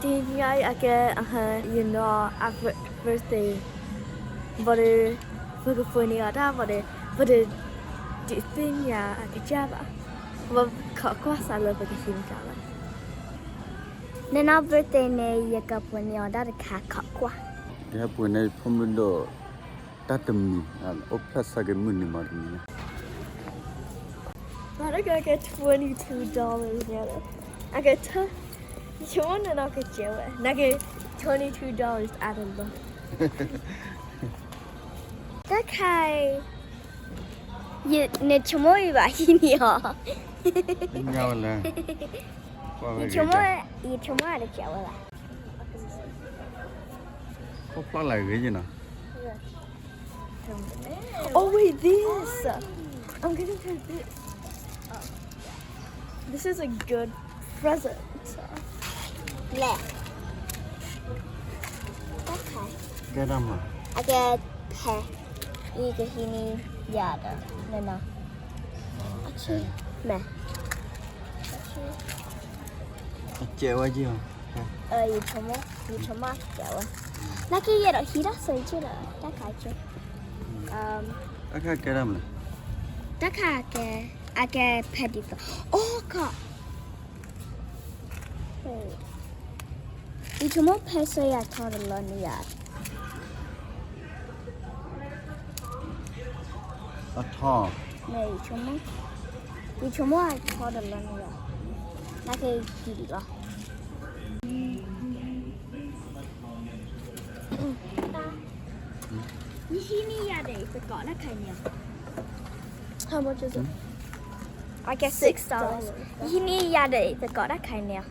ညါအံၤအကဲ ယနီၢ်အ birthday ဘၣ်ဒီး ပကပှ့ၤန့ၢ်အီၤတၢ်ဘၣ်ဒီး ပတ ဒုးသ့ၣ်ညါအကစၢ်ဘၣ်, ပခိးကွၢ်စးလၢပကဟံးမတၤလီၤ. နနီၢ် birthday န့ၣ် ယကပှ့ၤန့ၢ်အီၤတၢ်တခါ ခိးကွၢ်. ယဟဲပှ့ၤန့ၢ်ယဖိမုၣ်ဒိၣ် တၢ်တမံၤ, အိၣ်ဖျဲၣ်ဆၢက့ၤမုၢ်နံၤမးတမံၤ. ဘၣ်တကဲကဲ twenty two dollars ညါဒီး အကထၢ ယဆိကမိၣ်နနီၢ်ကစဲးဝဲ နာ်က့ twenty two dollars အါတလီၤ. တၢ်ခါအံၤ နဆိကမိၣ်အံၤဘၣ်ဟံးန့ၢ်အီၤ, ညါဝဲလဲၣ်, ယဆိကမိၣ်, ယဆိကမိၣ်အါတကဲးဝဲဘၣ်. ဖိဖျီလၢဂ့ၤယနီၤ. Oh, wait, this. I'm getting her this. This is a good present. လဲၣ်, တၢ်ခါ, ကဲဒၣ်မး, အကဲဖဲ, အံၤကဟံးန့ၢ်ယၤဒီး နနီၢ်, မဲာ်, အကဲဝဲယၤ, ယဆိကမိၣ်, ယဆိကမိၣ်ကဲဝဲ, နာ်က့ယအဲၣ်ဒိးဟံးတၢ်ဆၢက့ၤဒီး တၢ်ခါကဲ, တၢ်ခါကဲဒၣ်မး, တၢ်ခါကဲ, အကဲဖဲဒ်သိး, အိၣ်ကီး ယဆိကမိၣ်ဖဲဆၢယၤထီတလီၤန့ၣ်ယၤ, အထီ, မ့ၢ်ယဆိကမိၣ်, ယဆိကမိၣ်အထီတလီၤန့ၣ်ယၤ, နာ်က့ယဟံးဒံးလီၤ. ယဟံးန့ၢ်ယၤဒီးယသကိးတၢ်ခါအံၤန့ၣ်, How much is it? I guess six dollars. ယဟံးန့ၢ်ယၤဒီးယသကိးတၢ်ခါအံၤန့ၣ်.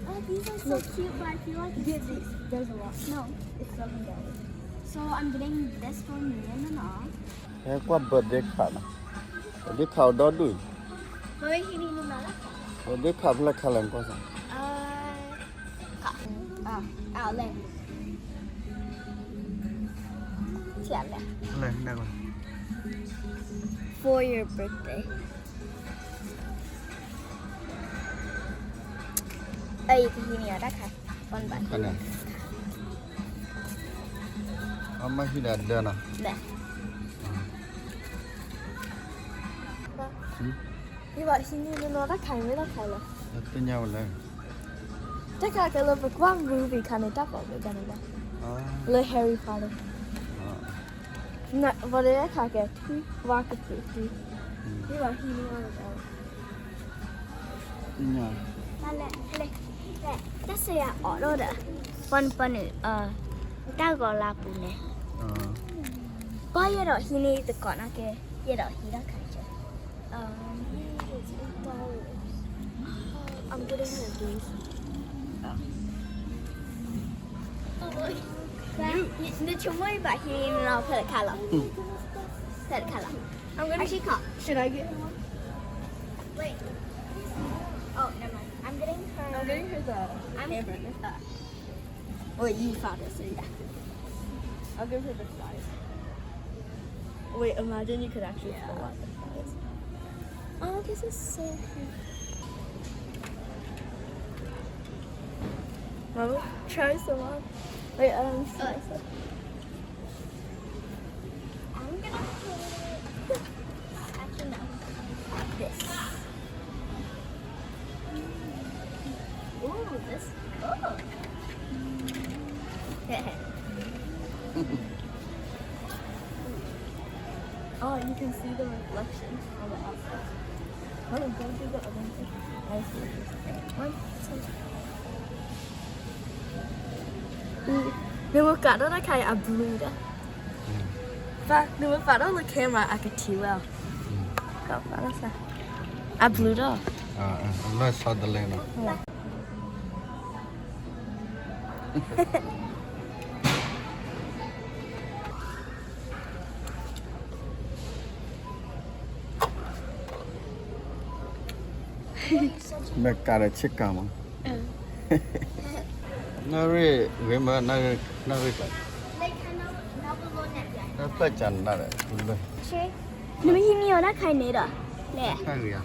Oh, these are so cute, but I feel like it's, there's a lot. No, it's seven dollars. So I'm getting this for me and Nana. ဟဲကွၢ် birthday card နီၤ, birthday card အိၣ်ဒီဒူၣ်အံၤ, birthday card ဖဲလဲၣ် ခါလဲၣ် ကွၢ်စၢ်. လဲၣ်, for your birthday. အံၤကဟံးန့ၢ်အီၤတၢ်ခါ, အမ့ၢ်ဟံးဒၣ်ဒၢနီၤ, ယဘၣ်ဟံးန့ၢ်နီၤတၢ်ခါအံၤမ့ၢ်တၢ်ခါလီၤ, သ့ၣ်ညါဝဲလဲၣ်, တၢ်ခါကဲလၢပကွၢ် movie ခါန့ၣ်တၢ်ပိာ်မုၣ်တၢ်န့ၣ်ဘၣ်, လၢ Harry Potter ဘၣ်ဒီးတၢ်ခါကဲ ထံ ဝါကပူၤထံ, ယဘၣ်ဟံးန့ၢ်အီၤ တၢ်ဆၢယၤအိၣ်ဒီး ပှၤနပှၤနုာ် တၢ်ဂီၤလၢပူၤန့ၣ်, ပှၤယအဲၣ်ဒိးဟံးန့ၢ်သကိးနာ်က့ ယအဲၣ်ဒိးဟံးတၢ်ခါက့, I'm getting her this. နဆိကမိၣ်ယဘၣ်ဟံးန့ၢ်ဖဲတခါလီၤ, ဖဲတခါလီၤ. I'm gonna, actually, should I get her one? Wait. Oh, never mind. I'm getting her, I'm getting her the, I'm hammer. Wait, you found it, so yeah. I'll give her the size. Wait, imagine you could actually pull out the size. Oh, this is so cute. Mama, try some on. Wait, um, I'm gonna put, actually, no. This. Ooh, this, ooh. Oh, you can see the reflection on the outside. Oh, don't do the other one. I see. One, two. နမ့ၢ်ကးထီၣ်တၢ်ခါအံၤအ blue ဒီး, နမ့ၢ်ပာ်ထီၣ်လၢ camera အကထံၣ်ဝဲအီၤ, ကးပာ်လီၤစၢ်, အ blue ဒီး, အလီၤဆီတလဲနီၤ. မ့ၢ်ကးဒီးဆ့ကၤမး, နရ့ၣ်ဂ့ၤမး, နရ့ၣ်ကျါ, နဖျၢၣ်ကနၣ်ဒီး, နမ့ၢ်ဟံးန့ၢ်အီၤတၢ်ခါအံၤန့ၣ်ဒီး, လဲၣ်, တၢ်ဂ့ၤဧါ,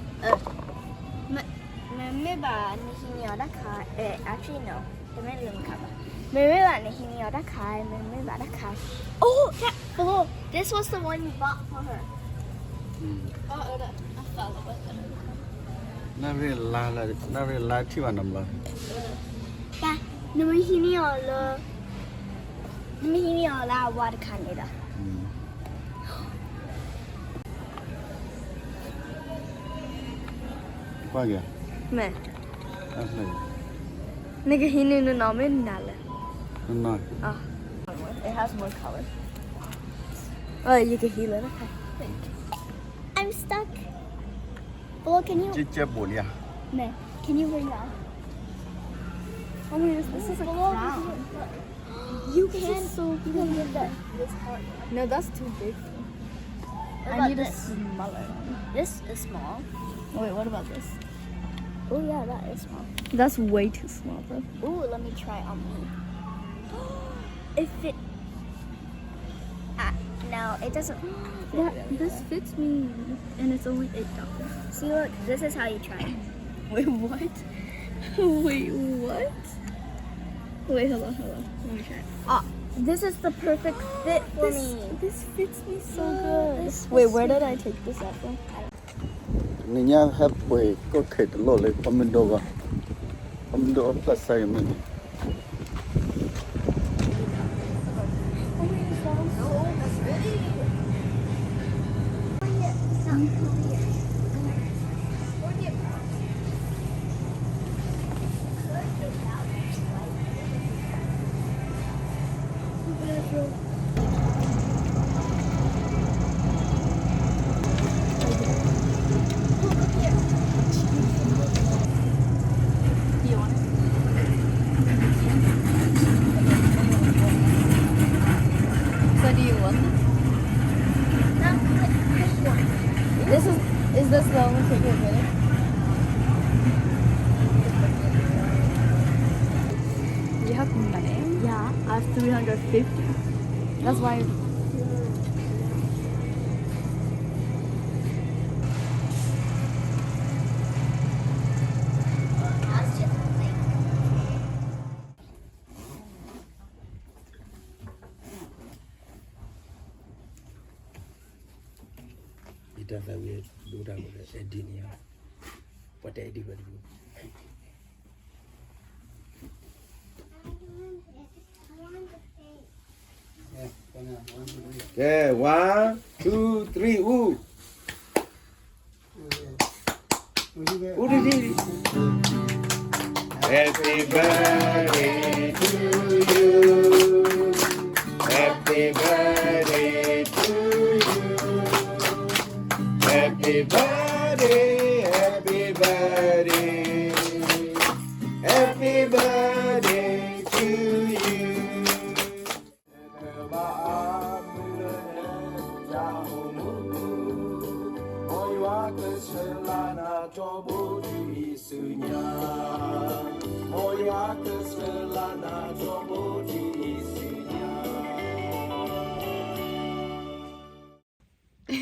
မ့ၢ် မ့ၢ်ဘၣ်နဟံးန့ၢ်အီၤတၢ်ခါ, eh, actually no, တမ့ၢ်လၢနခါဘၣ်. မ့မ့ၢ်ဘၣ်နဟံးန့ၢ်အီၤတၢ်ခါ, မ့မ့ၢ်ဘၣ်တၢ်ခါ. Oh, that, Flo, this was the one you bought for her. နရ့လါလၢ နရ့လါထံၣ်ဘၣ်နဘျီ. တၢ်, နမ့ၢ်ဟံးန့ၢ်အီၤလၢ နမ့ၢ်ဟံးန့ၢ်အီၤလၢအဝါတခါန့ၣ်ဒီး ကွၢ်က့ၤ, မ့ၢ်, နကဟံးန့ၢ်နနီၢ်မ့ၢ်နၤလဲၣ်. နနီၢ်, it has more color. ယကဟံးလၢ I'm stuck. Bolo, can you, ကဲဘိးလံဧါ. Meh, can you bring that up? Oh my goodness, this is a crown. You can, you can get that, this part. No, that's too big. I need a smaller one. This is small. Wait, what about this? Oh yeah, that is small. That's way too small, though. Ooh, let me try on me. It fit. Ah, no, it doesn't fit really well. This fits me, and it's only eight dollars. See, look, this is how you try it. Wait, what? Wait, what? Wait, hold on, hold on. Let me try it. Ah, this is the perfect fit for me. This fits me so good. Wait, where did I take this out from? နညါဟဲပှ့ၤကိးခဲတလိၣ်လၢ ပမ့ၢ်ဒိဘၣ်, ပမ့ၢ်ဒိအဖျၢၣ်စဲအံၤမ့ၢ်န့ၣ်. So do you want this? This is, is this the only ticket winner? You have money? Yeah, I have three hundred fifty. That's why. Edit န့ၣ်, ပှၤတ edit ဝဲတပူၤ. ကဲ, one, two, three, အူ. အူဒံဒံ. Happy birthday to you. Happy birthday to you. Happy birthday, happy birthday. Happy birthday to you.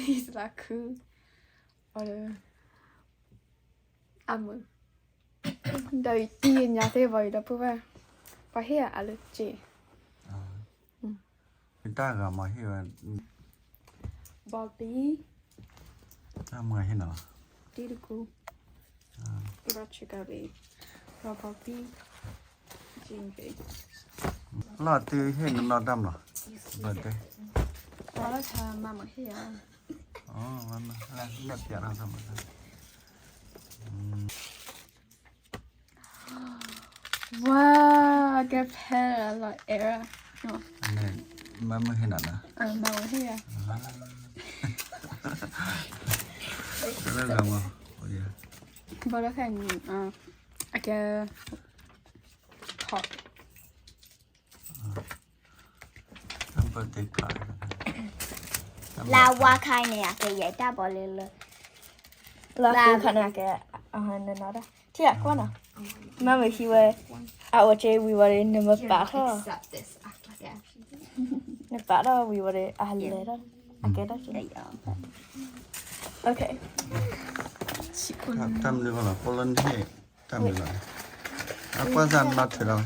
ယစလါခု, အမုၢ်, ဒီးယညါသ့ၣ်ဘီယဒီပုၢ်ဝဲၢ်, ပှၤဟ့ၣ်အလၢက့ၤ. တၢ်ဂၤမၤဟ့ၣ်ဝဲ, ဘီဘံ, တၢ်မၤဟ့ၣ်နၤလီၤ, တံၤတကူ, ဒီး sugar baby, ဒီးဘီဘံ, လီၤတုၤဟ့ၣ်နနီၢ်တၢ်မလီၤ, ဘၣ်တဲ, ဘၣ်လီၤဆါမၤမၤဟ့ၣ်ဧါ, လဲၣ်ပျးထီၣ်သးမၤ, ဝါ, ကဲဖဲလီၤ era, မ့ၢ်မဟ့ၣ်နၤလီၤ, မၤမၤဟ့ၣ်ဧါ, ဘၣ်လီၤခါ, အကဲ, ခီ လၢဝါခါန့ၣ် အကဲယဲၢ်တၢ်ဘီလၢလၢ, လၢဝါခါန့ၣ် အကဲ, နနီၢ်တၢ်, ထံၣ်အကွၢ်နီၤ, မ့ၢ်မ့ၢ်ဟံးဝဲ, အအိၣ်က့ၤဝံၤဝဲဒီး နမ့ၢ်ပာ်ထီၣ်, နပာ်ထီၣ်ဝံၤဝဲဒီး အလဲၤထီၣ်, အကဲထီၣ်က့ၤ, okay, တၢ်မနုၤဃီလီၤ ပိလၢနဟ့ၣ် တၢ်မံၤလီၤ, အကွၢ်စၢ်နီၣ်ထွဲလီၤ.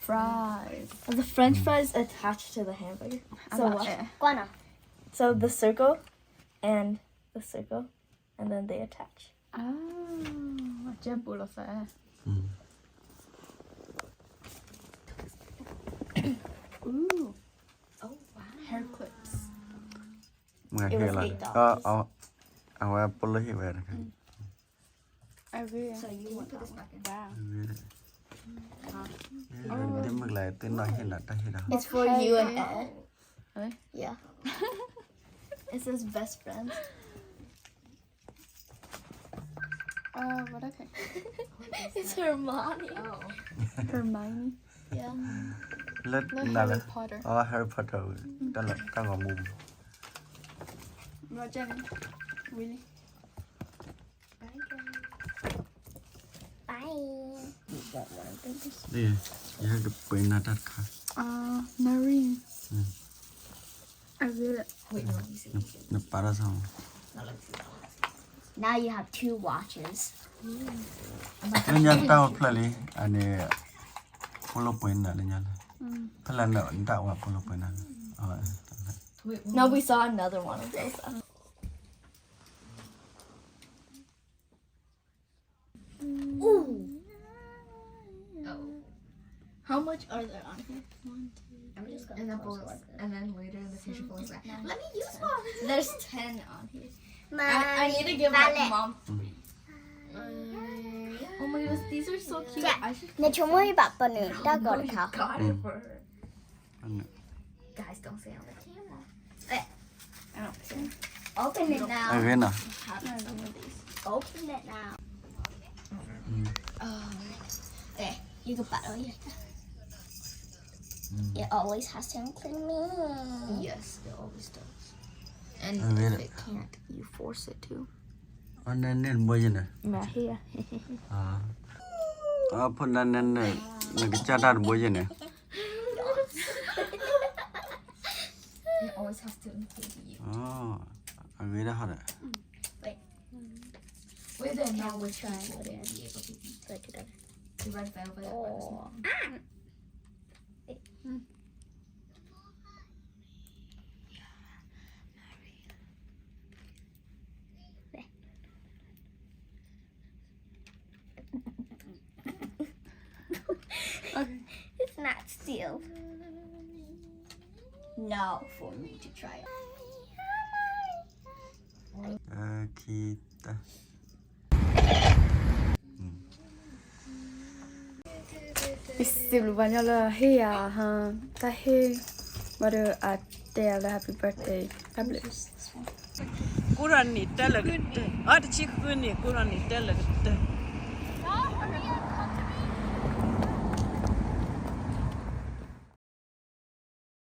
Fries. The French fries attached to the hamburger. So what? So the circle and the circle, and then they attach. အကဲဘူးလီၤသး. Ooh. Oh, wow. Hair clips. It was eight dollars. အဝဲပလီၢ်ဟ့ၣ်ဝဲ. So you want that one? Wow. ဒ်မုၢ်ကျါသ့ၣ်နီၣ်ဟ့ၣ်နၤတၢ်ဟ့ၣ်ဒီး. It's for you and Ed. Yeah. It says best friends. Oh, what okay? It's Hermione. Oh. Hermione. Yeah. လၢနၤလၢ Harry Potter. Oh, Harry Potter. တၢ်လၢတၢ်ဂီၤမူ. Roger. Really. Bye. ယဟဲကပှ့ၤနၤတၢ်တခါ. Uh, Marie. I will. နပာ်တၢ်ဆါမး. Now you have two watches. လၢညါတၢ်အိၣ်ဖျဲၣ်လံ, အန့ၣ် ဖိလိပှ့ၤနၤလၢညါလၢ. ဖဲလဲၣ်နတၢ်အိၣ်ဖိလိပှ့ၤနၤ. No, we saw another one of those. Ooh. Oh. How much are there on here? One, two, three, four, five, six, seven. And then later in the future, we'll say, let me use one. There's ten on here. I, I need to give, like, mom three. Oh my goodness, these are so cute. I should. နဆိကမိၣ်ဘၣ်ပနုာ်တၢ်ဂီၤတခါ. Got it for her. Guys, don't say on the camera. I don't care. Open it now. အဂ့ၤနီၤ. Have some of these. Open it now. Oh, okay. You can bottle it. It always has to include me. Yes, it always does. And if it can't, you force it to. အန့ၣ်န့ၣ်ဘိယဲန့ၣ်. မဟ့ၣ်. အဖိနန့ၣ်န့ၣ် နကစၢ်တၢ်တဘိယဲန့ၣ်. It always has to include you. အဂ့ၤဒၣ်ဟီဒီး. Wait. Wait, then now we're trying to be able to eat. Like it. The red velvet. Oh. Ah! Okay. It's not still. Now for me to try it. Okay. ယစံးဘျုးပှၤညီလၢဟ့ၣ်ယၤဟါ တၢ်ဟ့ၣ် ဘၣ်ဒီးအတဲယၤလၢ happy birthday တၢ်ဘျုး. ကူၣ်ထီၣ်န့ၢ်တၢ်လၢကတၢၢ်, အတဆံဃုန့ၣ် ကူၣ်ထီၣ်န့ၢ်တၢ်လၢကတၢၢ်.